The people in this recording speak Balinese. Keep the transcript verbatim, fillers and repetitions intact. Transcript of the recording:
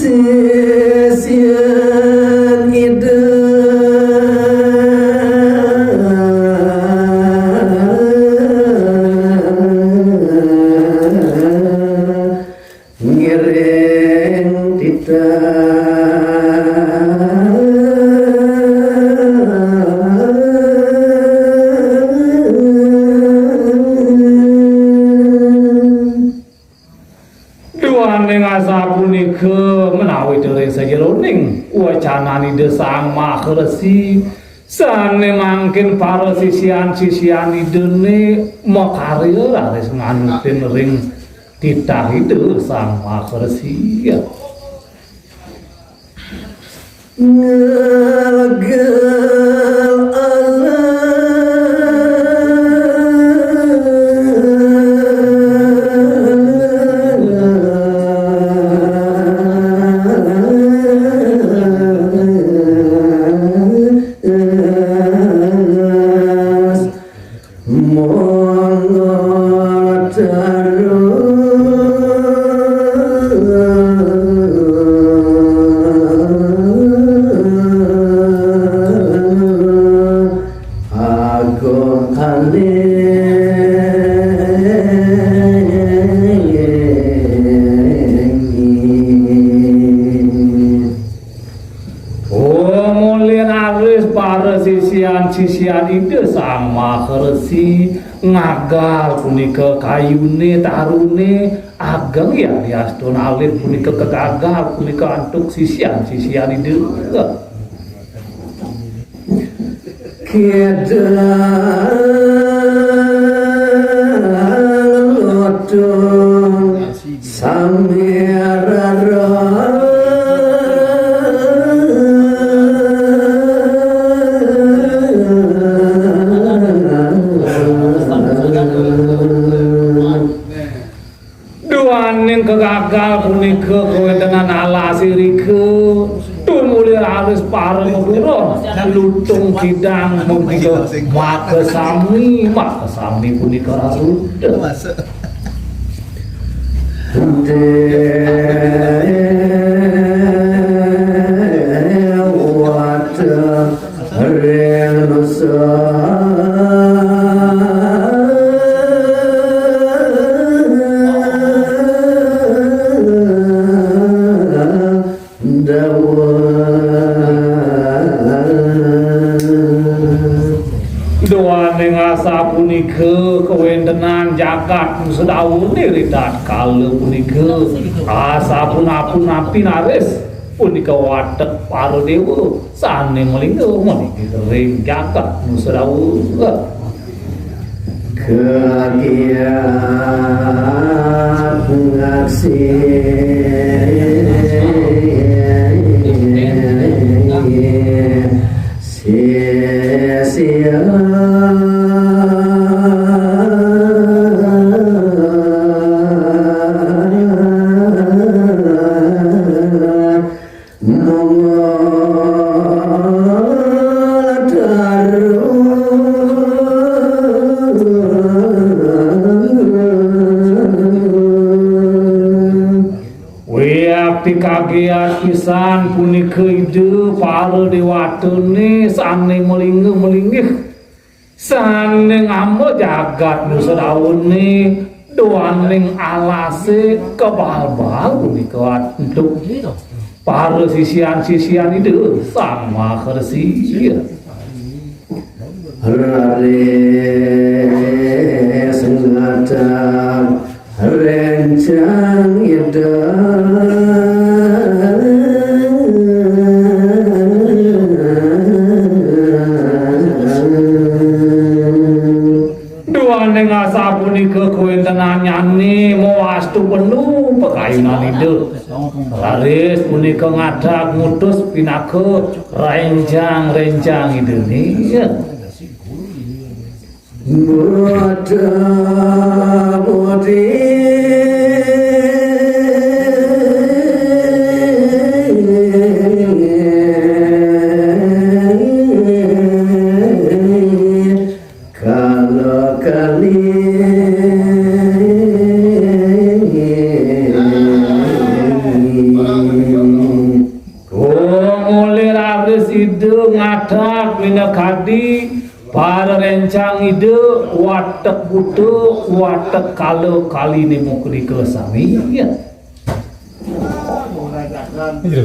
Sisian Ida ngiring titah. Duaning asapunika menawi ring sajeroning wacanan Ida Sang Maha Resi, sane mangkin para sisian-sisian Idane makarya raris nganutin ring titah Ida Sang Maha Resi. Ngalgel alas. Monggo terus agung aling. Oh, mulih raris para sisian-sisian Ida Sang Maha Resi ngagal punika kayune tarune ageng ya diastun alit punika kagagal punika antuk sisian-sisian Ida. Kidang lutung sami rara. Duaning kagagal punika kawentenan alas irika, tumuli raris para maburon, lutung kidang mugi makasami, makasami punika rasa. Dewata ring nusa Dawa. Duaning asapunika kawentenan jagat Nusa Dawa ring tatkala punika. Asapunapi napi raris punika watek para dewa sane malingga malingga ring jagat Nusa Dawa. Kagiat ngaksi sisia. Monggo taru. Wiakti kagiat pisan punika Ida para dewatane sane malingga-malinggih. Sane ngamba jagat Nusa Dawane, duaning alase kebal-bal punika antuk para sisian-sisian Ida Sang Maha Resi. Raris ngadeg rencang Ida. Duaning asapunika kawentenannyane mawastu penuh pakayunan Ida. Raris punika ngadeg ngutus pinaka rencang-rencang Idane. Buddha Bodhi. Kala kali. Dak minakadi para rencang ida, watek buta, watek kala kali ni muka nika sami. Ya. Gitu.